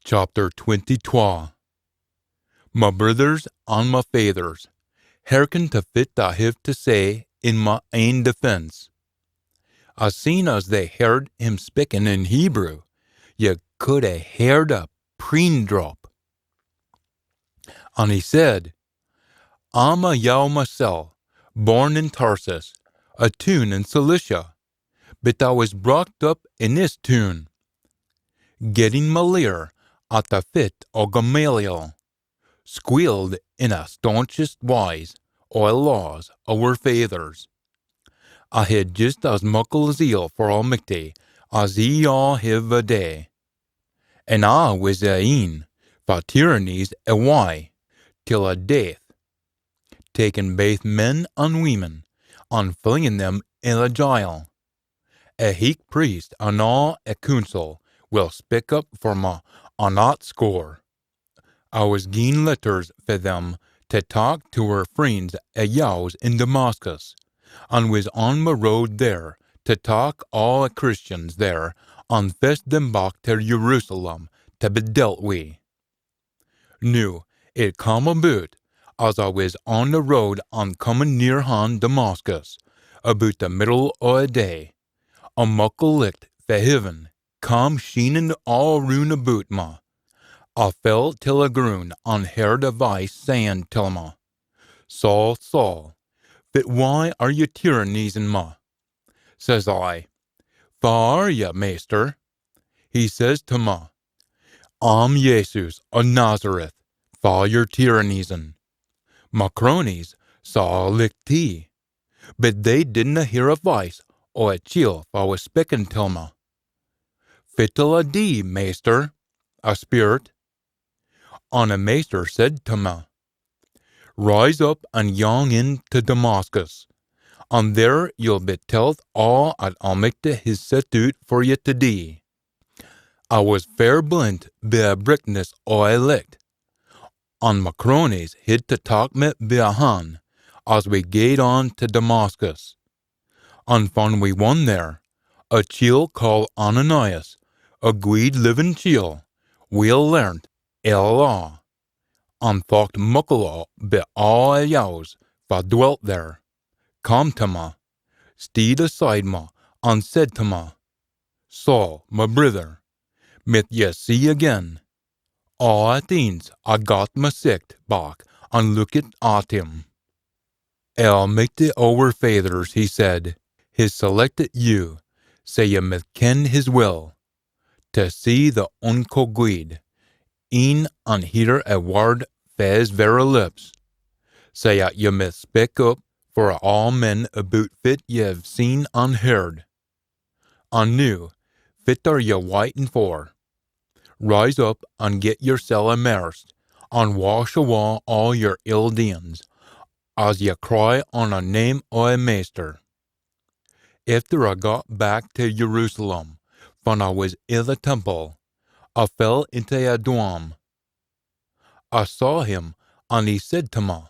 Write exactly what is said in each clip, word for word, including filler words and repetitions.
Chapter twenty-twa. My brithers an my faithers, hearken tae fit I hiv tae say in my ain defence. As seen as they heard him spikkin in Hebrew, ye could hae heard a peen drop. An he said, I'm a Jew masel, born in Tarsus, a toon in Cilicia, but I wis brocht up in this toon, gettin my lear at the fit o Gamaliel, squealed in a staunchest wyes o a laws o wir faithers. I hid jist as muckle zeal for Almichty as ye aa hiv a day, an I wis a een fa tyrannies a wye till a death, takin baith men an weemen, an flingin them in a jile. A heich priest an aa a cooncil will spik up for me on that score. I wis gien letters fae them tae tak tae wir freens a Jews in Damascus, an wis on my road there tae tak aa a Christians there an fess them back tae Jerusalem tae be dealt wi. Noo, it cam aboot, as I wis on the road an comin near han Damascus, aboot the middle o a day, a muckle licht fae heaven cam sheenin aa roon aboot me. I fell till a grun an heard a voice sayin till me, Saul, Saul, fit wye are ye tyrannisin me? Says I, Fa are ye, Maister? He says tae me, I'm Jesus o Nazareth, fa ye're tyrannisin. My cronies saw a licht tee, but they didna hear a voice o a chiel fa wis spikkin till me. Fit'll I dee, Maister? I speirt. An a Maister said tae me, Rise up an gang in tae Damascus, an there ye'll be telt aa at Almichty his set oot for ye tae dee. I wis fair blent bi a brichtness o a licht, an my cronies hid tae tak me bi a han as we gaed on tae Damascus. An fan we won there, a chiel caaed Ananias, a gweed livin chiel, weel learnt i a law, an thocht muckle o bi aa a Jews fa dwelt there, cam tae me, steed aside me, an said tae me, Saul, my brither, mith ye see again? Aa at eence I got my sicht back an lookit at him. Almichty o wir faithers, he said, his selectit you, sae ye mith ken his will, tae see the Unco Gweed, een an hear a wird fae his verra lips, sae at ye mith spik up for aa men aboot fit ye've seen an heard. An noo, fit are ye waitin for? Rise up an get yersel immersed, an wash awa aa yer ill deeins, as ye cry on a name o a Maister. Efter I got back tae Jerusalem, fan I wis i the temple, I fell intae a dwam. I saw him, an he said tae me,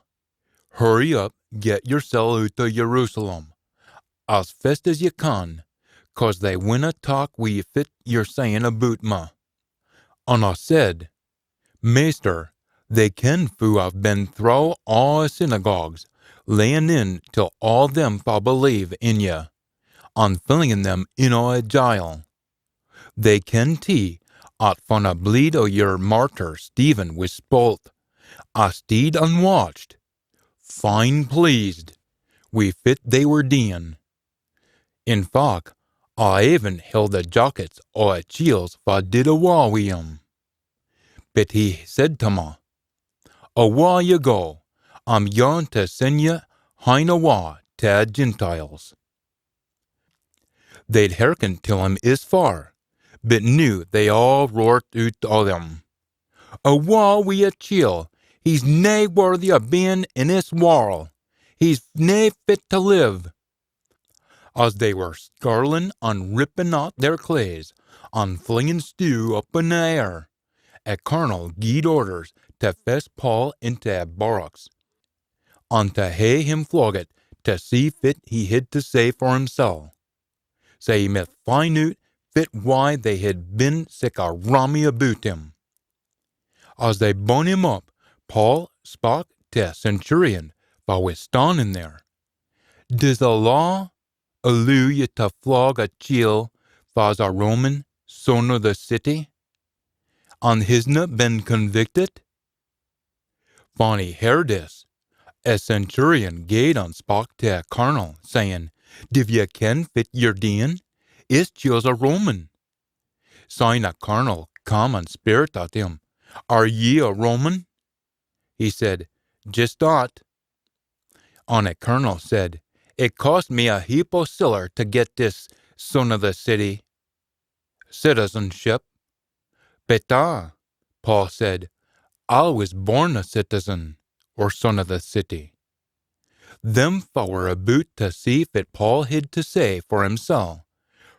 Hurry up, get yersel oot o Jerusalem, as fest as ye can, cause they winna tak wi fit ye're sayin aboot me. An I said, Maister, they ken foo I've been throwe aa a synagogues, layin in till aa them fa believe in ye, an flingin them in a jile. They ken tee, at fan a bleed o yer martyr Stephen wis spoilt, I steed an watched, fine pleased wi fit they were deein. In fac, I even held a jackets o a chiels fa did awa wi him. But he said tae me, Awa ye go, I'm gaun tae sen ye hine awa tae a Gentiles. They'd hearkened till him is far, but noo they aa roart oot o them, Awa wi a chiel, he's nae worthy o bein in this warl, he's nae fit tae live. As they were skirlin an rippin at their claes, an flingin stew up in the air, a colonel gied orders tae fess Paul intae a barracks, an tae hae him floggit tae see fit he hid tae say for himsel, sae he mith fin oot fit wye they hid been sic a rammy aboot him. As they bun him up, Paul spak tae a centurion fa wis stannin there. Dis a law alloo ye tae flog a chiel fa's a Roman, son o the city, an hisna been convicted? Fan he heard this, a centurion gaed an spak tae a colonel, sayin, "Div ye ken fit ye're deein? Is chiel's a Roman." Syne a colonel cam an speirt at him, "Are ye a Roman?" He said, "Jist at." An a colonel said, "It cost me a heap o siller tae get this son o the city citizenship." "But ah," Paul said, "I wis born a citizen, or son o the city." Them fa were aboot tae see fit Paul hid tae say for himsel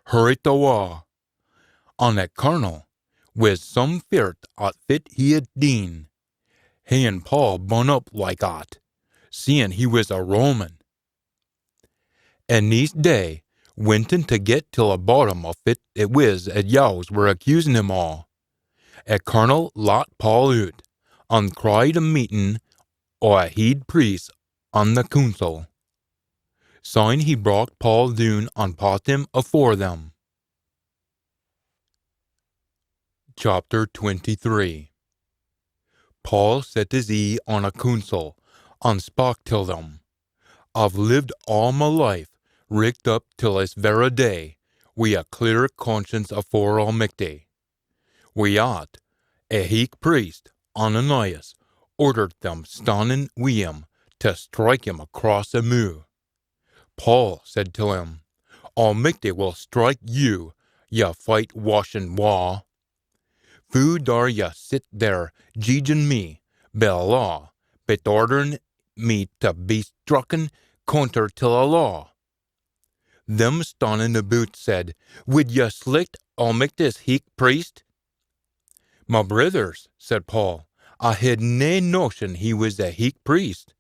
hurriet awa, an a colonel wis some feart at fit he hid deen, haein Paul bun up like at, seein he wis a Roman. An neist day wintin tae get till a bottom o fit it wis a Jews were accusin him o, a colonel lat Paul oot, an cried a meetin o a heid priests an the cooncil. Syne he brocht Paul doon an pat him afore them. Chapter twenty-three. Paul set his ee on a cooncil, an spak till them. "I've lived aa my life, richt up till this verra day, wi a clear conscience afore Almichty." Wi at, a heich priest, Ananias, ordered them stannin wi him tae strike him across a moo. Paul said till him, "Almichty will strike you, ye fite washin wa. Foo daur ye sit there jeedgin me bi a law, but orderin me tae be strucken conter till a law?" Them stannin aboot said, "Wid ye slicht Almichty's heich priest?" "My brithers," said Paul, "I hid nae notion he wis a heich priest,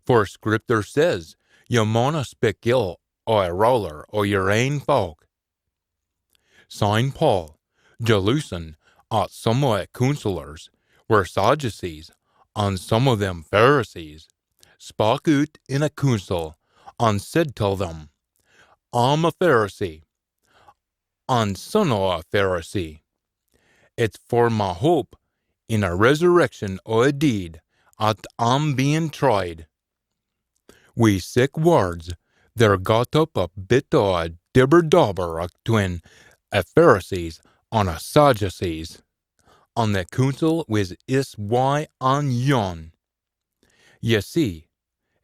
for Scriptur says, 'Ye mauna spik ill o a ruler o yer ain fowk.'" Syne Paul, jaloosing at some o a cooncillors were Sadducees, an some o them Pharisees, spak oot in a cooncil, an said till them, "I'm a Pharisee, an son o a Pharisee. It's for my hope in a resurrection o a deid at I'm bein tried." Wi sic wirds, there got up a bit o a dibber-dobber atween a Pharisees an a Sadducees, an the cooncil wis iss wye an yon. Ye see,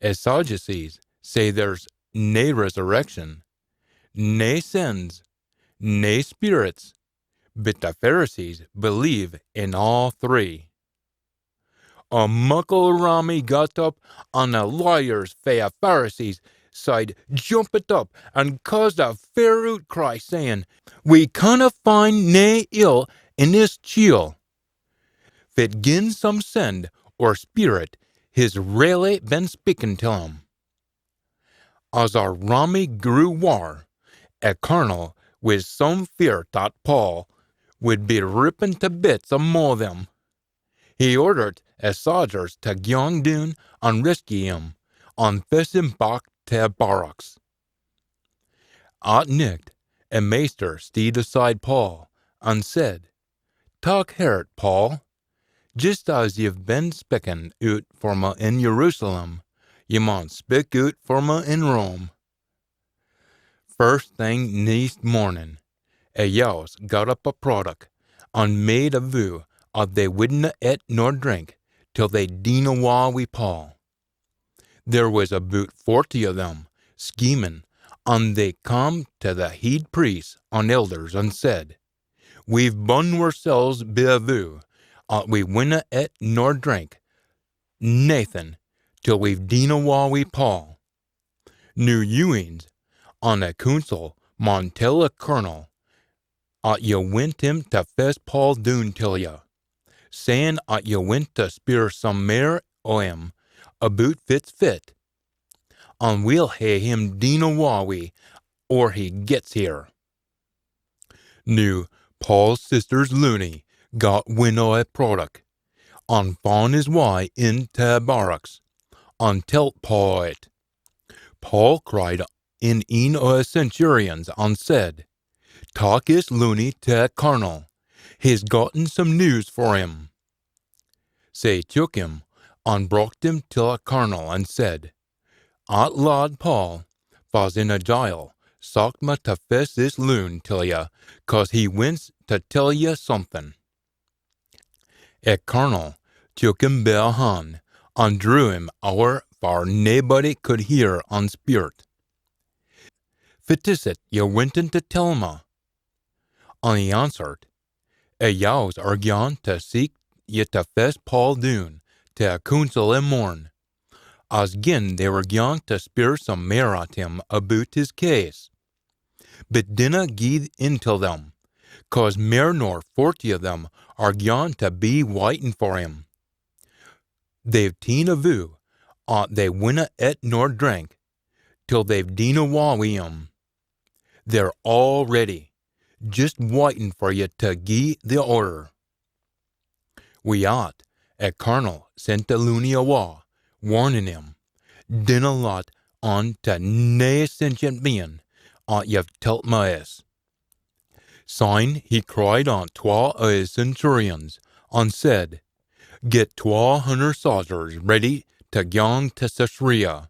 a Sadducees say there's nae resurrection, nae sins, nae spirits, but the Pharisees believe in aa three. A muckle rammie got up, an the lawyers fae a Pharisees side jumpit up an caused a fair ootcry, sayin, "We canna find nae ill in this chiel, fit gin some send or spirit his railly been speakin till him." As a rammie grew waur, a colonel wis some feart that Paul wid be rippit tae bits amo them. He ordered a sodgers tae gyang doon an rescue him, an fess him back tae a barracks. At nicht, a maister steed aside Paul, an said, "Tak hert, Paul. Jist as ye've been spikkin oot for me in Jerusalem, ye maun spik oot for me in Rome." First thing neist mornin, a Jews got up a prodak, an made a voo at they widna eat nor drink till they'd deen awa wi Paul. There wis aboot forty o them schemin, an they cam tae the heid priests an elders an said, "We've bun wirsels bi a voo at we winna eat nor drink naethin till we've deen awa wi Paul. Noo you eens on a cooncil maun tell a colonel at ye wint him tae fess Paul doon till ye, sayin at ye wint tae speir some mair o him aboot fit's fit, an we'll hae him deen awa wi or he gets here." Noo, Paul's sister's loonie got win o a prodak, an fan his wye in tae barracks, an telt Paul it. Paul cried in een o the centurions, an said, "Tak this loonie tae the colonel, he's gotten some news for him." Sae he took him, an brocht him till the colonel, an said, "At lad Paul, fa's in a jile, socht ma tae fess this loon till ye, cause he wints tae tell ye something." The colonel took him by the han, an drew him ower far naebody could hear an spiert. "Fit is it ye're wintin tae tell ma?" An he answered, "The Jews are gaun tae seek ye tae fess Paul doon tae the cooncil i morn, as gin they were gaun tae speir some mair at him aboot his case. But dinna gie in till them, cause mair nor forty o them are gaun tae be waitin for him. They've teen a voo at they winna eat nor drink till they've deen awa wi him. They're aa ready, jist waitin for ye tae gie the order." Wi that, the colonel sent the loonie awa, warnin him, "Dinna lat on tae nae sentient bein at ye've telt ma this." Syne he cried on twa o his centurions, an said, "Get twa hunner sodgers ready tae gang tae Caesarea,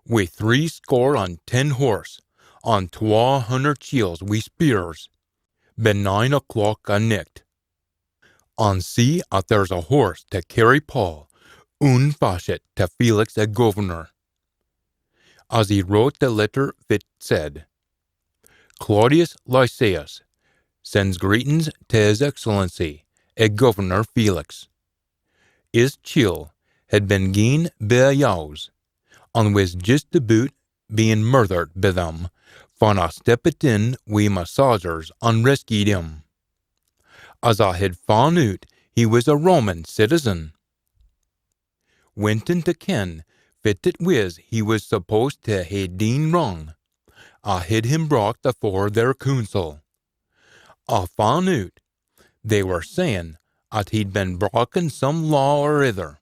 wi three score an ten horse, an twa hunner chiels wi spears, by nine o'clock a nicht. An see at there's a horse tae cairry Paul, oon fash it tae Felix the governor." As he wrote the letter fit said, "Claudius Lysias sends greetings tae His Excellency, the Governor Felix." His chiel had been gien by the Jews, an wis jist aboot bein murthered by them, fan I steppit in wi ma sodgers an rescued him, as I had fun oot he wis a Roman citizen. Wintin tae ken fit it wis he wis supposed tae hae deen wrang, I had him brocht afore their cooncil. I fun oot they were sayin at he'd been brakkin some law or ither,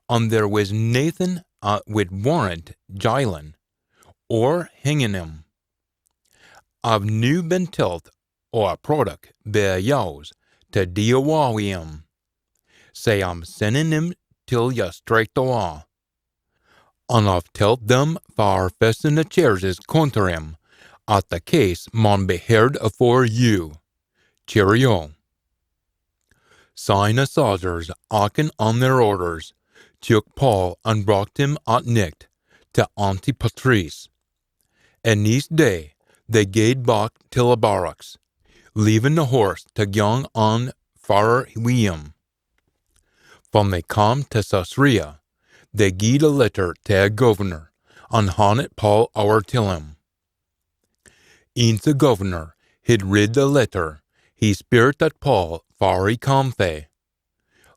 an there wis naething at wid warrant jilin or hingin him. I've noo been telt o a protick by the Jews tae dee awa wi him, sae I'm sendin him till ye straicht awa. An I've telt them fa're fessin the charges conter him, at the case maun be heard afore you. Cheerio. Syne the sodgers, actin on their orders, took Paul an brocht him at nicht tae Antipatris. An neist day they gaed back till the barracks, leavin the horse tae gang on farer wi him. Fan they cam tae Caesarea, they gied a letter tae the governor, an handit Paul ower till him. Eence the governor hid read the letter, he speirt at Paul far he cam fae.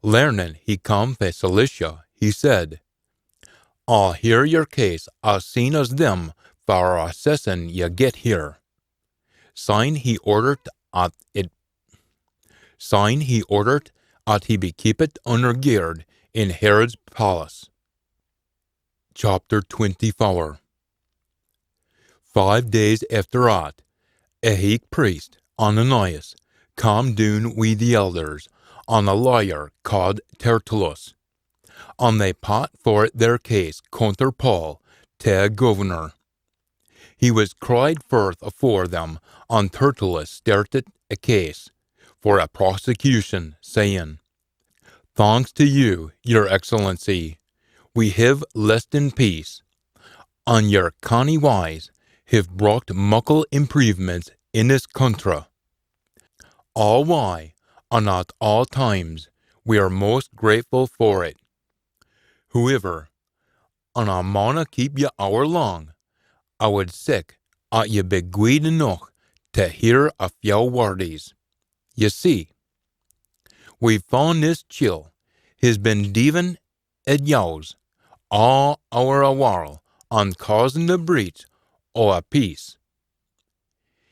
Learnin he cam fae Cilicia, he said, "I'll hear your case as seen as them fa're assessin ye get here." Syne he ordered at it, syne he ordered at he be keepit under guard in Herod's palace. Chapter twenty-four. Five days efter at, a heich priest, Ananias, cam doon wi the elders, an a lawyer caaed Tertullus, an they pat forrit their case conter Paul tae a governor. He wis cried forth afore them, an Tertullus stertit a case for a prosecution, sayin, "Thanks tae you, your excellency, we hiv lest in peace, an your canny wyes hiv brocht muckle improovements in this country. Aa wye, an at aa times, we are most gratefu for it. However, an I maunna keep ye ower lang, I wid seek at ye be gweed eneuch tae hear a few wirdies. Ye see, we've fun this chiel, he's been deevin a Jews aa ower a warl an causin the breach o a peace.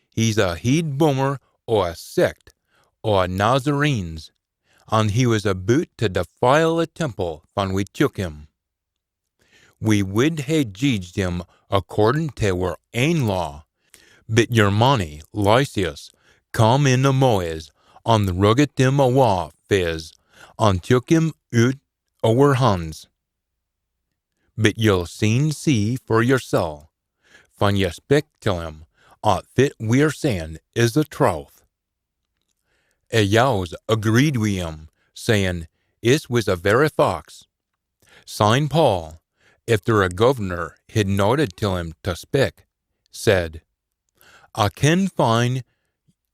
He's a heid bummer o a sect o a Nazarenes, an he wis aboot tae defile e temple fan we took him. We wid hae jeedged him accordin tae wir ain law, bit yer mannie, Lysias, cam in among's, an ruggit him awa fae's, an took him oot o wir hans. Bit ye'll seen see for yersel, fan ye spik till him, at fit we're sayin is e trowth. E Jews agreed wi him, sayin, "Is wis e verra fax." Syne Paul, efter e governor hid nodded till him tae spik, said, "I ken fine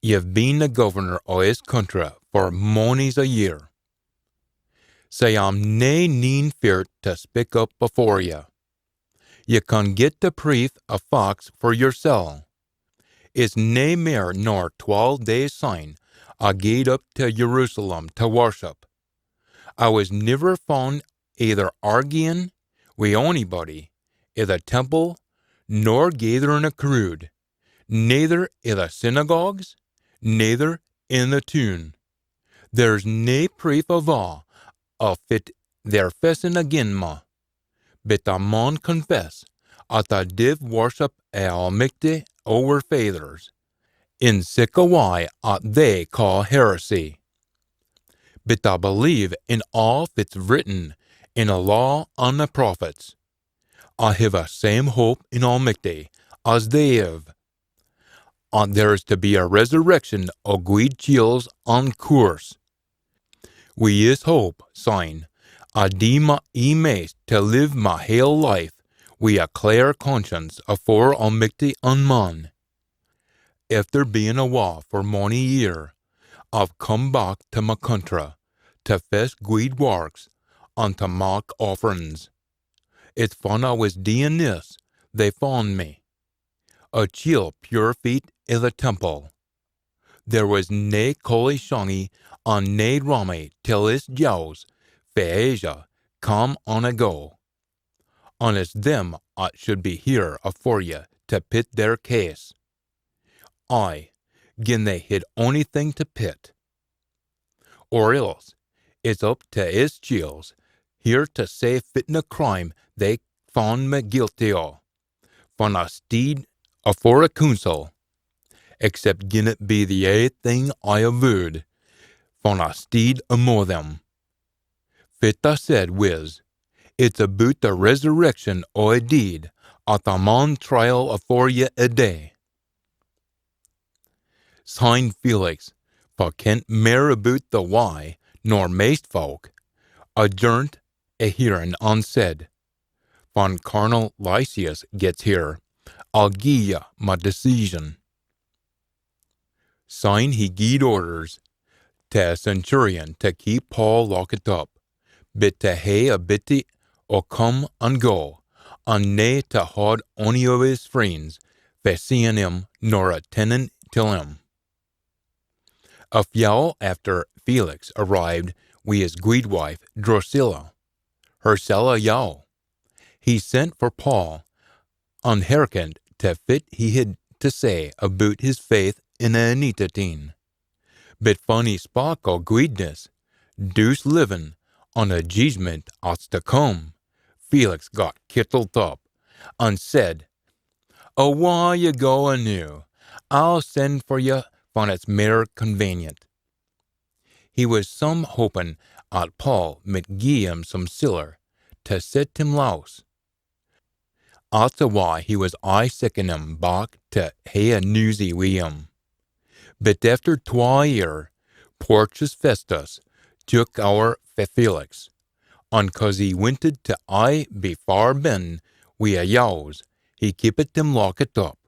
ye've been e governor o is country for mony's a year, sae I'm nae neen feart tae spik up afore ye. Ye can get e preef o facts for yersel. It's nae mair nor twal days syne I gaed up tae Jerusalem tae worship. I wis niver fun either arguin wi onybody i the temple nor gaitherin a crood, neither i the synagogues, neither in the toon. There's nae preef ava o fit they're fessin agin ma, bit I maun confess at I div worship e Almichty o wir faithers, in sic a wye at they caa heresy. Bit I believe in aa fit's written in e law an e prophets. I hiv e same hope in Almichty as they hiv, at there's tae be a resurrection o gweed chiels an coorse. Wi is hope, syne, I dee ma eemaist tae live ma hale life wi a clear conscience afore Almichty an man. Efter bein awa for mony year, I've come back tae ma country, tae fess gweed warks, an tae mak offerins. It's fan I wis deein this, they fun me, a chiel pure feet i the temple. There wis nae colly shangie an nae rammie till is Jews fae Asia cam on a go, an it's them at should be here afore ye tae pit their case. Ay, gin they hid onything tae pit. Or else, it's up tae is chiels here tae say fitna crime they fun me guilty o, fan I steed afore a cooncil, except gin it be the ae thing I avooed, fan I steed amo them. Fit I said wis, it's aboot the resurrection o a deid at I'm on trial afore ye a day. Syne Felix, fa kent mair aboot the wye nor maist folk, adjourned a hearin an said, "Fan Colonel Lysias gets here, I'll gie ye my decision." Syne he gied orders tae a centurion tae keep Paul lockit up, bit tae hae a bittie o come an go, an nae tae haud ony o his freens fae seein him nor attendin till him. A fyow efter Felix arrived wi his gweedwife Drusilla, hersel a yow, he sent for Paul, an hearkened tae fit he hid tae say aboot his faith in a Anintit Een. Bit fan he spak o gweedness, douce livin, an a jeedgement at's tae come, Felix got kittled up, an said, "Awa ye go anoo, I'll send for ye fan it's mair convenient." He wis some hopin at Paul micht gie him some siller tae set him lowse. At's a why he wis aye seekin him back tae hae a newsie wi him. Bit efter twa year, Porcius Festus took ower fae Felix, an cause he wintit tae aye be far ben wi a Jews, he keepit him lockit up.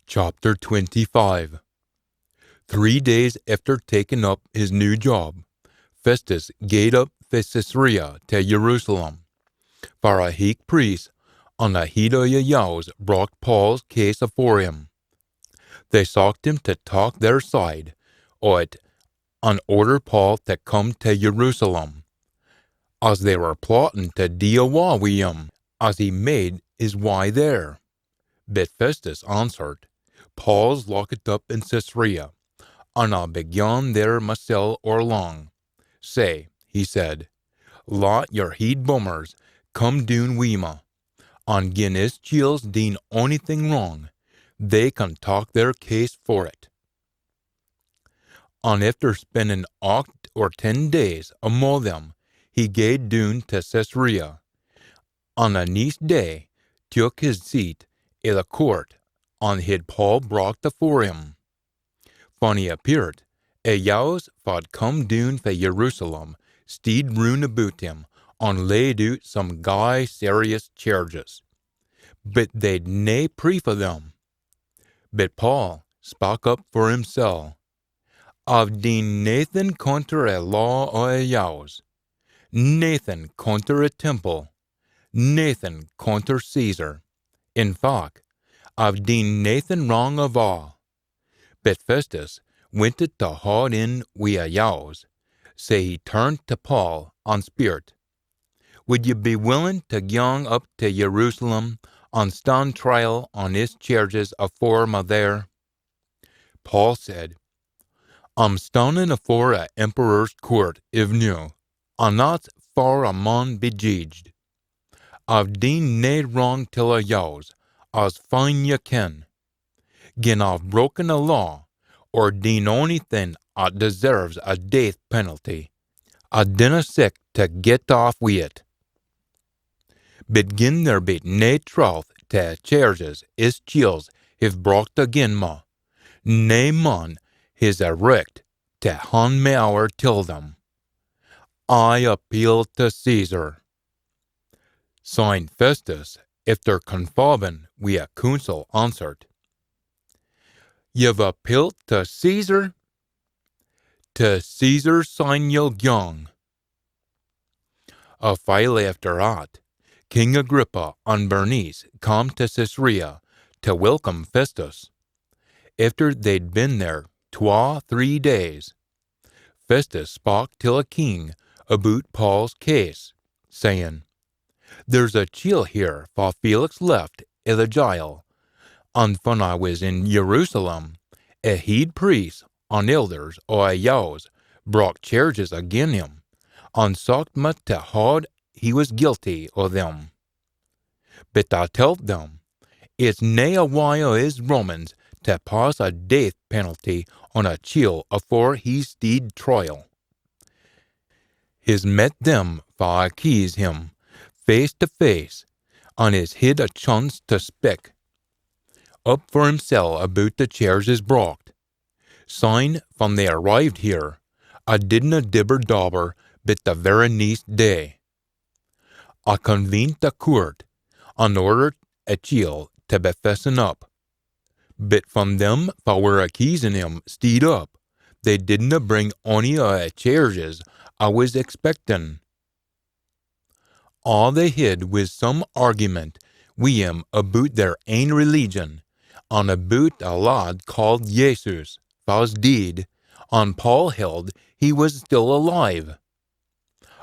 Chapter twenty-five. Three days efter takin up his new job, Festus gaed up fae Caesarea tae Jerusalem, far a heich priest an a heid o a Jews brocht Paul's case afore him. They socht him tae tak their side o't an order Paul tae come tae Jerusalem, as they were plottin tae dee awa wi him as he made his wye there. Bit Festus answered, "Paul's lockit up in Caesarea, an I'll be gaun there masel or lang. Sae, he said, lat your heid bummers come doon wi me, an gin is chiels deen onything wrang, they can tak their case for it. An efter spendin aucht or ten days amo them, he gaed doon to Caesarea, an the neist day took his seat i the coort, an hid Paul brocht afore him. Fan he appeared, a Jews fa'd come doon fae Jerusalem steed roon aboot him, an laid oot some gey serious charges. But they'd nae preef o them. But Paul spak up for himsel. I've deen naething conter a law o a Jews, naething conter a temple, naething conter Caesar. In fact, I've deen naething wrang ava. But Festus wintit to haud in wi a Jews, sae he turned to Paul an speirt, "Wid ye be willin to gyang up to Jerusalem an stan trial on is charges afore me there?" Paul said, "I'm stannin afore a emperor's coort iv noo, an that's far a maun be jeedged. I've deen nae wrang till a Jews, as fine ye ken. Gin I've broken a law, or deen onything at deserves a death penalty, I dinna seek to get aff wi it. But gin there be nae truth to a charges is chiels hiv brocht agin me, nae man his a richt to hand me ower till them. I appeal to Caesar." Syne Festus, efter confabbin wi a cooncil, answered, "Ye've appealed to Caesar? To Caesar syne ye'll gyang." A file efter at, King Agrippa an Bernice cam to Caesarea to welcome Festus. Efter they'd been there twa three days, Festus spak till a king aboot Paul's case, sayin, "There's a chiel here fa Felix left i the jile, an fan I wis in Jerusalem, a heid priests an elders o a Jews brocht charges agin him, an socht me to haud he wis guilty o them. But I telt them, it's nae a wye o is Romans to pass a death penalty on a chiel afore he's steed trial. He's met them fa accuse him face to face, an he's hid a chance to spik up for himsel aboot the charges brocht. Syne fan they arrived here, I didna dibber dabber but the verra neist day. I convened a coort, an ordered a chiel to be fessen up. But fan them fa were accusin him steed up, they didna bring ony o a charges I wis expectin. Aa they hid wis some argument wi him aboot their ain religion, an aboot a lad caaed Jesus, fa's deid, an Paul held he wis still alive.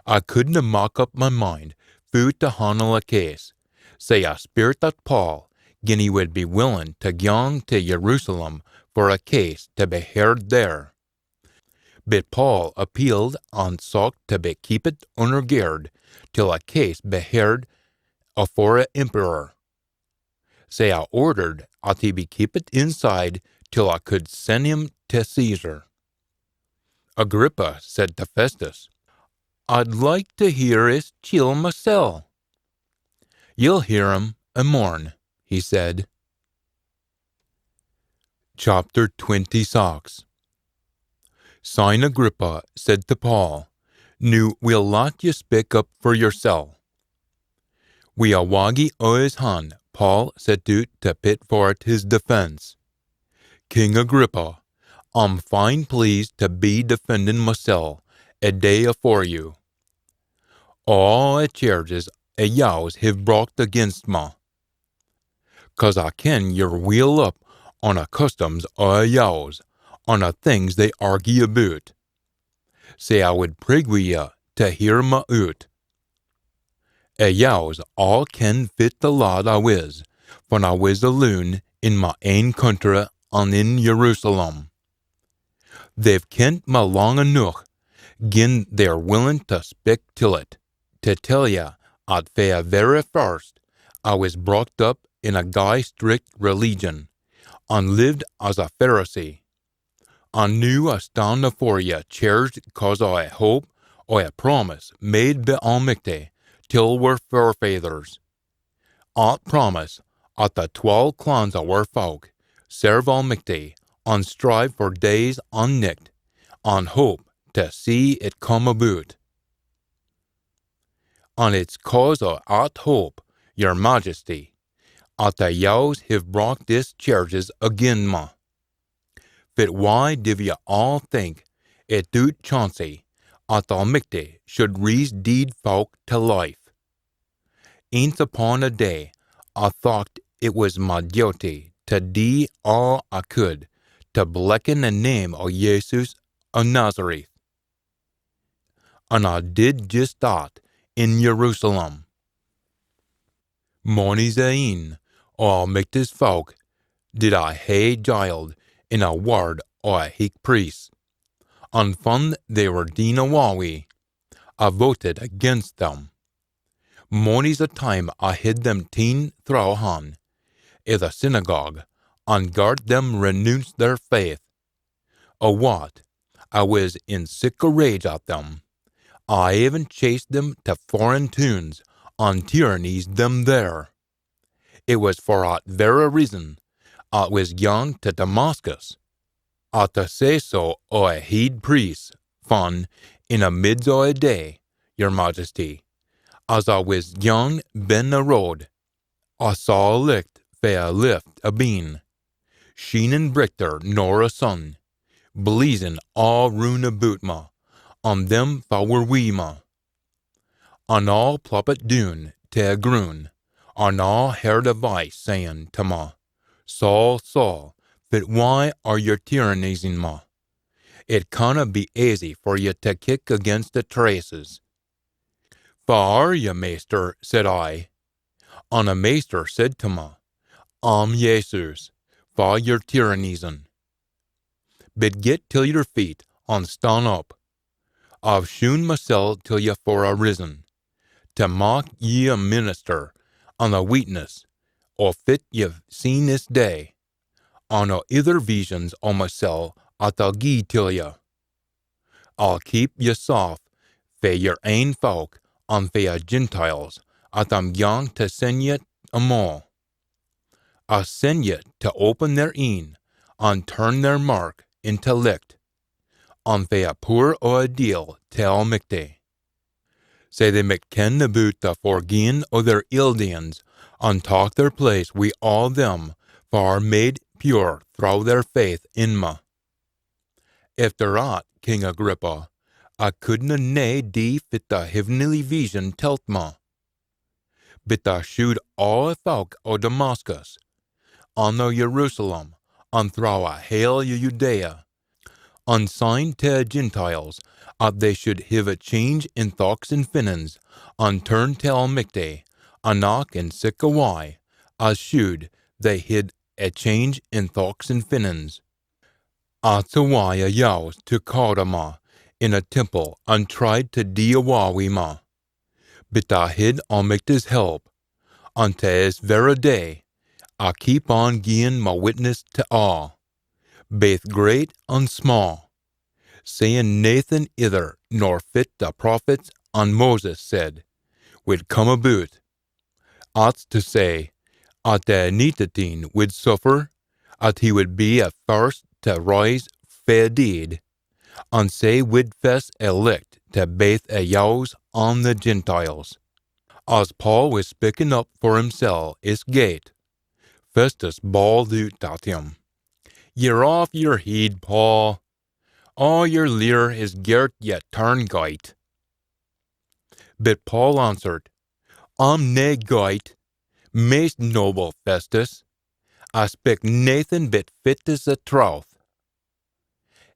I couldna mak up my mind foo to hannle a case, sae I speirt at Paul gin he wid be willin to gyang to Jerusalem for a case to be heard there. But Paul appealed an socht to be keepit unner guard till a case be heard afore a emperor. Sae I ordered at he be keepit inside till I could send him to Caesar. Agrippa said to Festus, "I'd like to hear is chiel masel." "Ye'll hear him a morn," he said. Chapter twenty-six. Syne Agrippa said to Paul, "Noo we'll lat ye spik up for yersel." Wi a waggie o his han, Paul set oot to pit forrit his defence. "King Agrippa, I'm fine pleased to be defendin masel a day afore you. Aa a charges a Jews hiv brocht against me, 'cause I ken ye're weel up on a customs o a Jews, on a things they argy aboot. Sae I wid prig wi ye to hear me oot. A Jews aa ken fit the lad I wis, fan I wis a loon in my ain country an in Jerusalem. They've kent me lang eneuch, gin they're willin tae spik till it, tae tell ye at fae e verra first I wis brocht up in a gey strict releegion, an lived as a Pharisee. An noo I stan afore ye chairged cause o e hope o e promise made bi Almichty till wir forefathers. At promise at the twal clans o wir fowk serve Almichty an strive for days an nicht an hope tae see it come aboot. An it's cause o at hope, yer majesty, at the Jews hiv brocht this chairges agin me. Fit wye div ye aa think it oot chancy at Almichty should reese deid fowk tae life? Aince upon a day I thocht it wis my duty tae dee aa I could tae blecken e name o Jesus o Nazareth. An I did jist that in Jerusalem. Mony's e een o Almichty's fowk did I hae jiled in e wird o e heich priest, an fan they were deen awa wi, I votit against them. Mony's e time I hid them teen throwe han i the synagogue, an gart them renoonce their faith. O wat, I wis in sic a rage at them, I even chased them tae foreign toons, an tyrannised them there. It wis for at verra reason I wis gyan tae Damascus, at the say-so o e heid priest, fan in e mids o e day, yer majesty, as I wis gyan ben e road, I saw a licht fae e lift abeen, sheenin brichter nor e sun, bleezin aa roon aboot me, an them fa were wi me. An aa pluppit doon tae e grun, an aa heard a voice sayin tae me, Saul, Saul, fit wye are ye tyrannisin me? It canna be aisy for ye tae kick against e traces. Fa are ye, Maister? Said I. An e Maister said tae me, A'm Jesus, fa ye're tyrannisin. Bit get till yer feet, an stan up. A've shewn masel till ye for a rizzon, tae mak ye a minister an a witness o fit ye've seen this day, an o ither visions o masel at A'll gie till ye. A'll keep ye safe fae yer ain fowk an fae e Gentiles at A'm gyan tae sen ye amo. A'll sen ye tae open their een an turn their mirk intae licht, an fae e pooer o e deil tae Almichty. Sae they micht ken aboot e forgiein o their ill-deeins, an tak their place wi aa them fa are made pure throwe their faith in me. Efter at, King Agrippa, I couldna nae dee fit e heavenly vision telt me. Bit I shewed aa e fowk o Damascus, an o Jerusalem, an throwe e hale o Judea, an syne tae e Gentiles, at they should hiv a change in thochts an feelins, an turn tae Almichty, an ack in sic a wye, as shewed they hid a change in thochts an feelins. At's e wye e Jews took haud o me in e temple an tried tae dee awa wi me. Bit I hid Almichty's help, an tae this verra day I keep on giein ma witness tae aa, baith great an sma, sayin naethin ither nor fit e prophets an Moses said wid come aboot, at's tae say, at e Anintit Een wid suffer, at he wid be e first tae rise fae e deid, an sae wid fess e licht tae baith e Jews an e Gentiles. As Paul wis spikkin up for himsel is gate, Festus bawled oot at him, "Ye're aff yer heid, Paul. Aa yer lear his gert ye turn gyte." Bit Paul answered, "A'm nae gyte, maist noble Festus. I spik naethin bit fit is e trowth.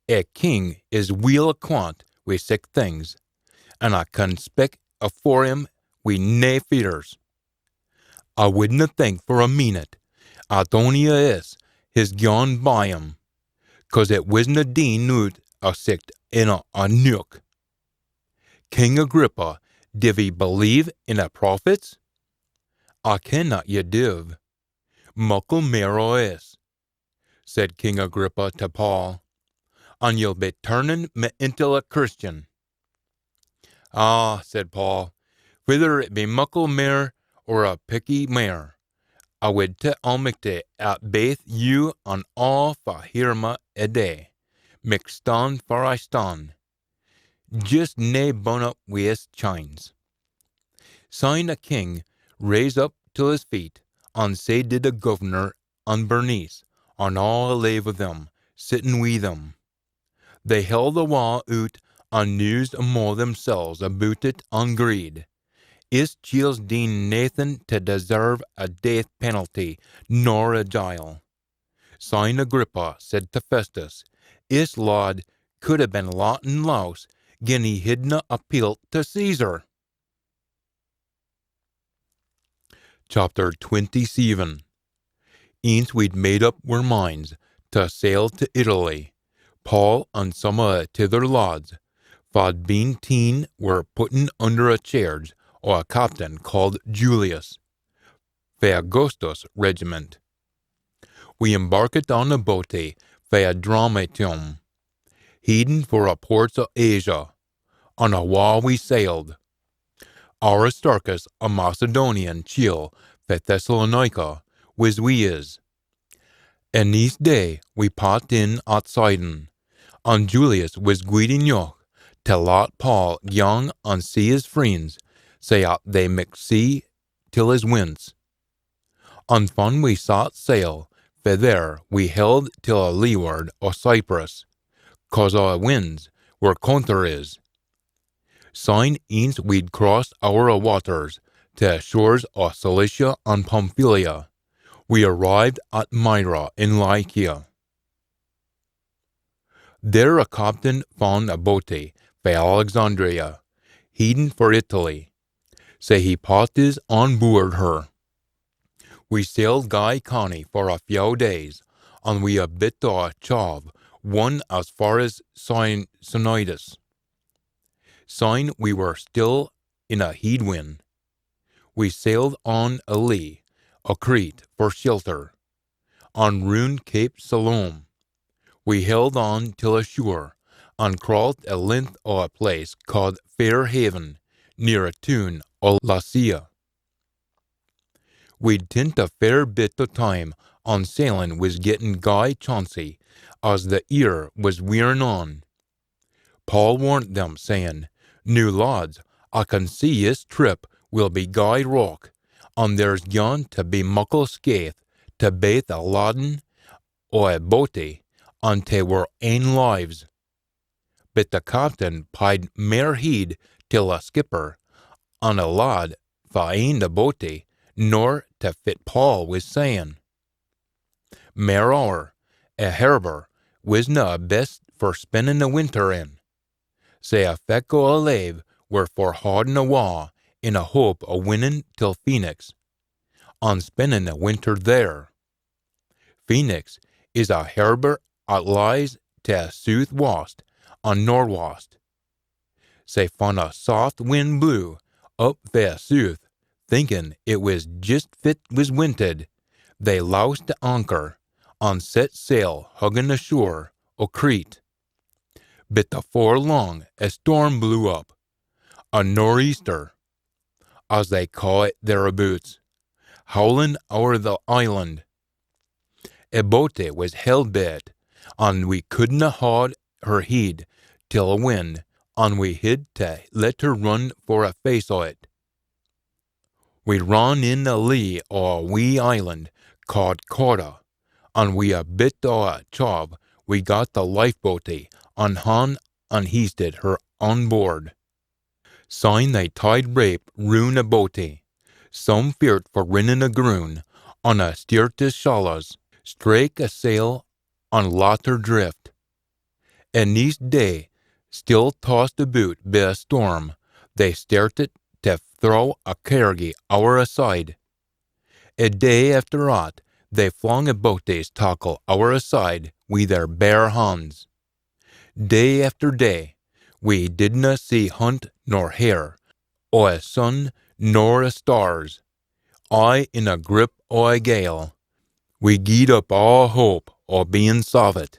A king is weel acquant wi sic things, an I can spik afore him wi nae fears. I widna think for a meenit at ony o this his gyan by him, cause it wisna deen oot a sicht in a, a neuk. King Agrippa, div ye believe in a prophets? I ken that ye div. Muckle mair o is, said King Agrippa to Paul, an ye'll be turnin me intil a Christian. Ah, said Paul, fither it be muckle mair or a picky mair, I wid tae Almichty at baith you an aa fa hear me a day, mik stan far I stan, jist nae bun up wi his chines. Syne a king rase up till his feet, an sae did a governor an Bernice, an aa a lave o them, sittin wi them. They held awa oot an news amo themsels aboot it an greed, "Is chiel's deen naething tae deserve a death penalty nor a jile." Syne Agrippa said tae Festus, "Is lad could hae been latten lowse gin he hidna appealed tae Caesar." Chapter twenty-seven. Eence we'd made up wir minds tae sail tae Italy, Paul an some o the tither lads fa'd been teen were putten under a chairge o a captain caaed Julius, fae Augustus' regiment. We embarkit on a boatie fae Adramyttium, heidin for a ports o Asia, an awa we sailed. Aristarchus, a Macedonian chiel fae Thessalonica, wis wi us. An neist day we pat in at Sidon, an Julius wis gweed eneuch tae lat Paul gyang an see his freens, sae at they micht see till his wints. An fan we sat sail fae there we held till a leeward o Cyprus, cause a winds were conter is. Syne eence we'd crossed ower a waters tae a shores o Cilicia an Pamphylia, we arrived at Myra in Lycia. There a captain fan a boatie fae Alexandria, heidin for Italy, sae he pat is on boord her. We sailed gey canny for a few days, an we a bit o a chave won as far as Cyn-, Cnidus. Syne we were still in a heid wind. We sailed on a lee o Crete for shelter, an roon Cape Salome. We held on till a shore, an crawled a length o a place caaed Fair Haven, near a toon o Lasea. We'd tint a fair bit o time, an sailin wis gettin gey chancy as the ear wis wearin on. Paul warnt them, sayin, "Noo, lads, I can see is trip will be gey roch, an there's gyan tae be muckle skaith tae baith a laddin o a boatie an tae wir ain lives." But the captain peyed mair heed till a skipper an a lad fa ained a boatie nor tae fit Paul wis sayin. Mairower, a hairbour wisna a best for spendin a winter in, sae a feck o a lave were for haudin awa in a hope o winnin till Phoenix, an spendin a winter there. Phoenix is a hairbour at lies tae a sooth-wast an nor-wast. Sae fan a saft wind blew up fae a sooth, thinkin it wis jist fit wis wintit, they lowsed the anchor, an set sail huggin the shore o Crete. But afore lang a storm blew up, a nor'easter, as they caa it thereaboots, howlin ower the island. A boatie wis held bit, an we couldna haud her heid till a wind, an we hid tae let her run for a face o it. We ran in a lee o a wee island caaed Cauda, an wi a bit o a chave we got the lifeboatie, an han an heisted her on board. Syne they tied rape roon a boatie, some feart for rinnin agroon, an a steertest shallows, strake a sail an lat her drift. An neist day, still tossed aboot bi a storm, they steertit tae throw a cairgie ower a side. A day efter at, they flung a boatie's tackle ower a side wi their bare hans. day efter day, we didna see hunt nor hair, o a sun nor a stars, aye in a grip o a gale. We gied up aa hope o bein savit.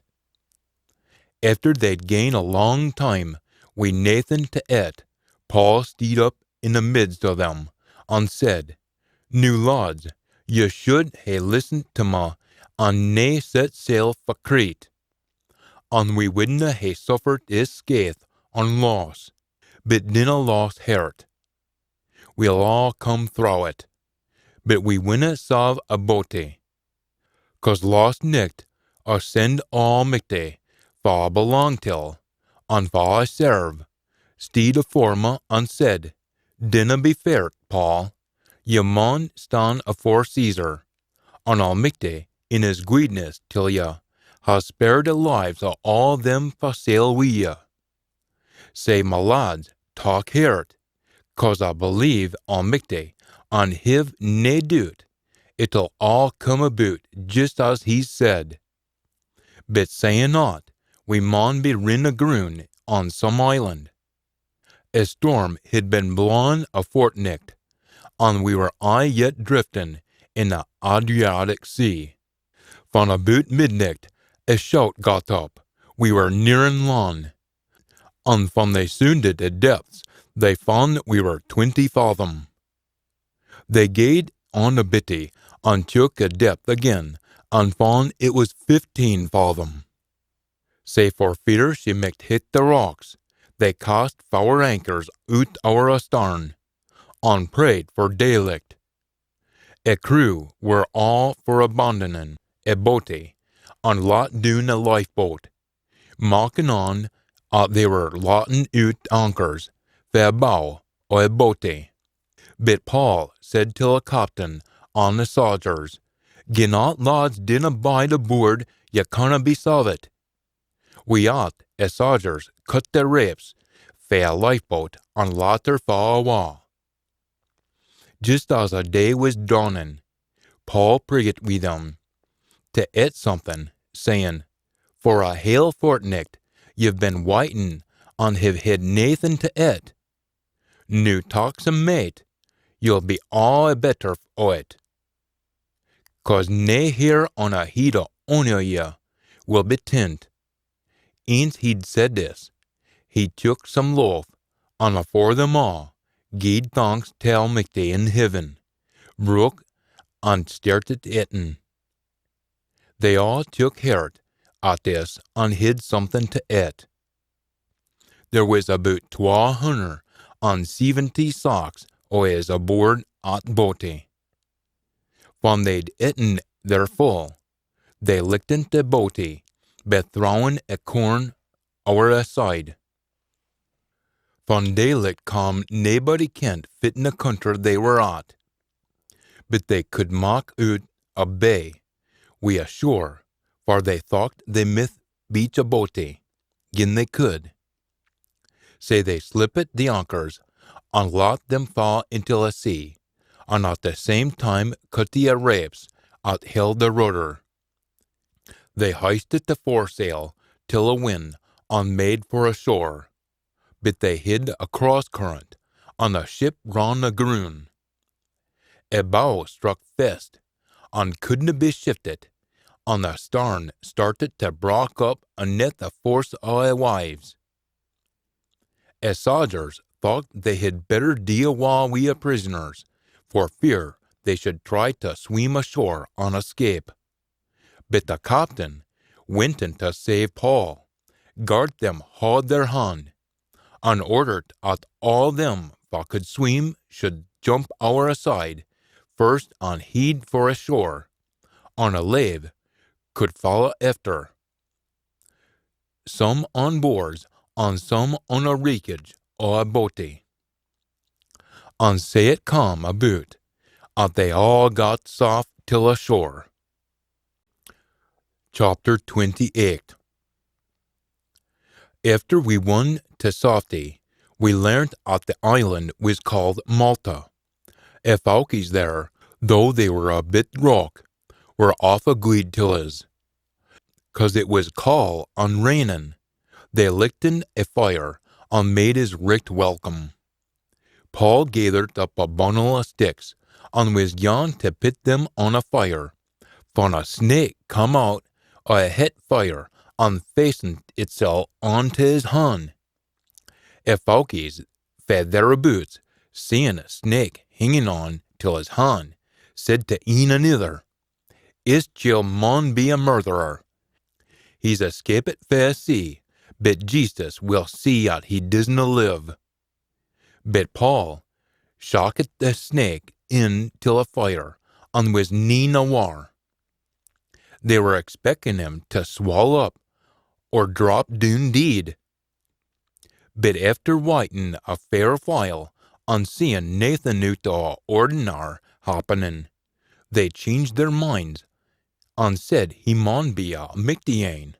Efter they'd gaen a lang time wi naething tae ait, Paul steed up in the midst o them, an said, "Noo, lads, ye should hae listened tae me, an nae set sail for Crete, an we widna hae suffered this skaith an loss, but dinna loss hert. We'll aa come throwe it, but we winna save a boatie. Cause last nicht a send o Almichty, fa I belang till, an fa I serve, steed afore me an said, 'Dinna be feart, Paul, ye maun stan afore Caesar,' an Almichty, in his gweedness till ye, has spared the lives o aa them fa sail wi ye. Sae, ma lads, tak hert, cause I believe Almichty, an hiv nae doot, it'll aa come aboot jist as he's said. But sayin at, we maun be rin agroon on some island. A storm hid been blawin a fortnicht, an we were aye yet driftin in the Adriatic Sea. Fan aboot midnicht, a shout got up, we were nearin lan. An fan they soonded a depths, they fan we were twenty fathom. They gaed on a bittie, an took a depth again, an fan it was fifteen fathom. Sae for fear she micht hit the rocks, they cast fower anchors oot ower astarn, an prayed for daylicht. A crew were aa for abandonin a boatie, an lat doon a lifeboat, makkin on at they were lattin oot anchors fae a bow o a boatie. But Paul said till a captain an the sodgers, "Gin at lads dinna bide aboord, ye canna be savit." Wi at, a sodgers cut the rapes fae a lifeboat an lat her faa awa. Jist as a day was dawnin, Paul priggit wi them tae ait something, sayin, "For a hale fortnicht ye've been waitin an hiv hid naething tae ait. Noo tak some mait, ye'll be aa a better o it. Cause nae hair on a heid o ony o ye will be tint." Eence he'd said this, he took some loaf, an afore them aa, gied thanks till Almichty in heaven, brook, an startit aitin. They aa took hert at this an hid something tae ait. There was aboot twa hunner an seventy sacks o is aboord at boatie. Fan they'd aiten their full, they lichtened the boatie by throwin a corn ower a side. Fan daylicht cam, naebody kent fit in a country they were at, but they could mak oot a bay wi a shore, for they thocht they mith beach a boatie, gin they could. Sae they slippit the anchors, an lat them faa intil a sea, an at the same time cuttit a rapes at held the rudder. They hoistit the foresail till a wind, an made for a shore, but they hid a cross current, an the ship ran agroon. A bow struck fast, an couldna be shiftit, an the starn startit tae brak up aneth the force o a waves. A sodgers thocht they hid better dee awa wi a prisoners, for fear they should try tae swim ashore an escape. But the captain, wintin tae save Paul, gart them haud their han, an ordert at aa them fa could swim should jump ower a side first an heed for a shore, an a lave could folla efter, some on boards an some on a wreckage o a boatie. An sae it cam aboot at they aa got saft till a shore. Chapter twenty-eight. Efter we won tae safety, we learnt at the island was called Malta. A fowkies there, though they were a bit rock, were awfu gweed till us, cause it was caul an rainin, They lichten a fire, an made his richt welcome. Paul gathered up a bunnel o sticks, an wis gaun tae pit them on a fire, fan a snake come oot o a het fire, an fastened itsel on tae his han. A fowkies fae thereaboots, seein a snake hingin on till his han, said tae een anither, "Is chiel maun be a murtherer. He's escapit fae a sea, but Jesus will see at he disna live." But Paul shockit the snake in till a fire, an wis neen awa. They were expectin him tae swall up, or drop doon deid. But efter waitin a fair while, an seein naething oot o ordinar happenin, they changed their minds, an said he maun be a michty ane.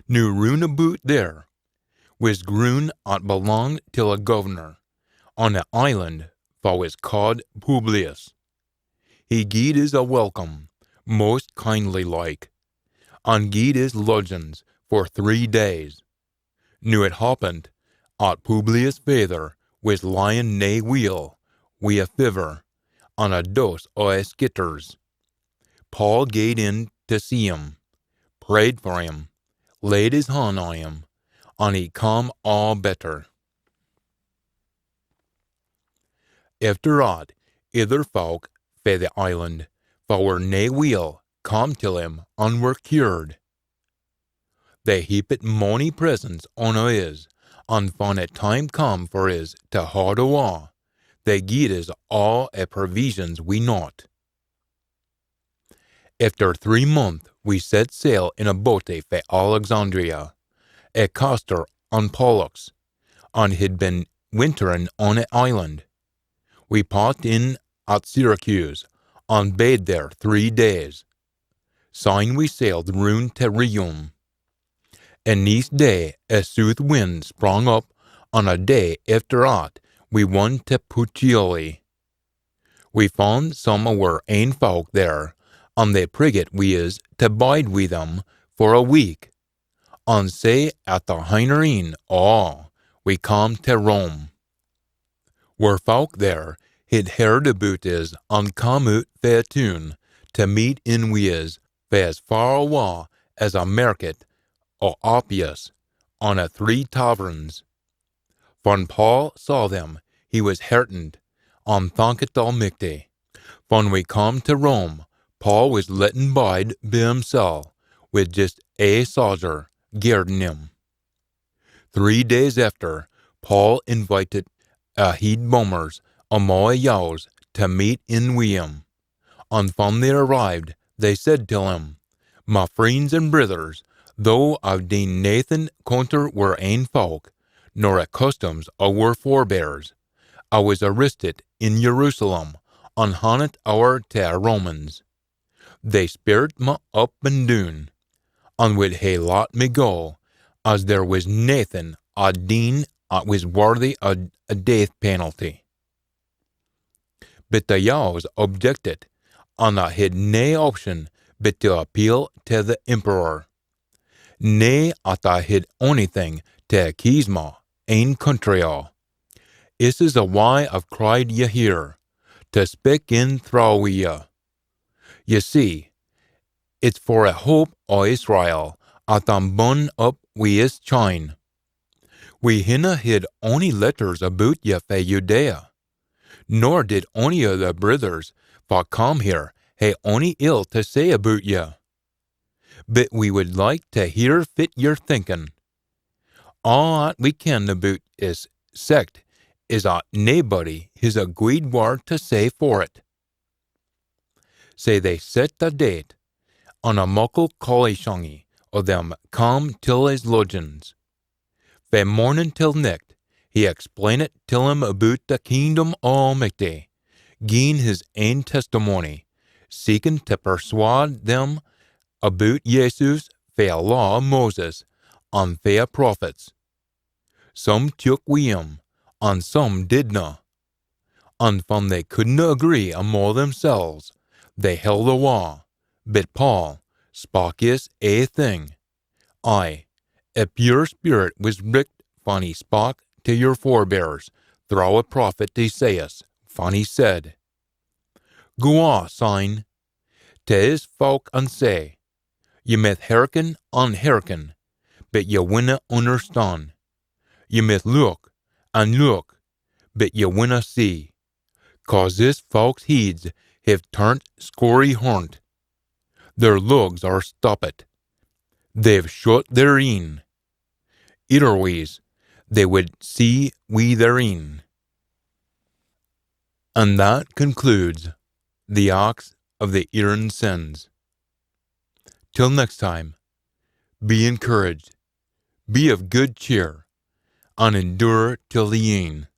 Noo roon aboot there wis groon at belonged till a governor on a island fa wis caaed Publius. He gied us a welcome, most kindly like, an gied us lodgins for three days. Noo it happened at Publius' faither wis lyin nae weel wi a fiver, an a dose o a skitters. Paul gaed in tae see him, prayed for him, laid his han on him, an he cam aa better. Efter at, ither fowk fae the island, fa were nae weel, cam till him an were cured. They heapit mony presents on his, an fan a time cam for his tae haud awa, they gied us aa a provisions we nott. Efter three month we set sail in a boatie fae Alexandria, a Castor an Pollux, an hid been winterin on a island. We put in at Syracuse, an bade there three days. Syne we sailed roon tae Rhegium. An neist day a sooth wind sprung up, an a day efter at we won tae Puteoli. We fun some o wir ain fowk there, an they priggit wi us tae bide wi them for a week, an sae at the hinner eyn o aa we cam tae Rome. Wir fowk there hid heard aboot us an cam oot fae a toon tae meet in wi us fae as far awa as a merket o Appius an a three taverns. Fan Paul saw them, he wis heartened, an thankit Almichty. Fan we cam tae Rome, Paul wis letten bide by himsel, wi jist ae sodger guardin him. Three days efter, Paul invitit a heid bummers amo a Jews tae meet in wi him. An fan they arrived, they said till him, "My freens an brithers, though I've deen naething conter wir ain fowk, nor a customs o wir forebears, I wis arrestit in Jerusalem, an hannit ower tae a Romans. They speirt me up an doon, an wid hae lat me go, as there wis naething I'd deen at wis worthy o a death penalty." But the Jews objectit, an I hid nae option but tae appeal tae the Emperor. Nae at I hid onything tae accuse ma ain country o. This is a why I've cried ye here, tae spik in throwe wi ye. Ye see, it's for a hope o Israel at I'm bun up wi this chine. We hinna hid ony letters aboot ye fae Judea, nor did ony o the brithers fa come here hae ony ill tae say aboot ye. But we wid like tae hear fit ye're thinkin. Aa at we ken aboot this sect is at naebody his a gweed word tae say for it. Sae they set a date, an a muckle collieshangie o them cam till his lodgins. Fae mornin till nicht, he explainit till them aboot the kingdom o Almichty, giein his ain testimony, seekin tae persuade them aboot Jesus fae a law o Moses, an fae a prophets. Some took wi him, an some didna. An fan they couldna agree amo themsels, they held awa, but Paul spak his ae thing, Aye, a pure spirit wis richt fan he spak tae yer forebears throwe a prophet Esaias, fan he said, "Go on, syne, tae his fowk an say, ye mith hearken an hearken, but ye winna unnerstan. Ye mith look an look, but ye winna see, cause this fowk's heids hiv turnt scory hornt. Their lugs are stoppit. They've shut their een. Itherwise they wid see wi their een." And that concludes the Acts of the Iron Sins. Till next time, be encouraged, be of good cheer, and endure till the end.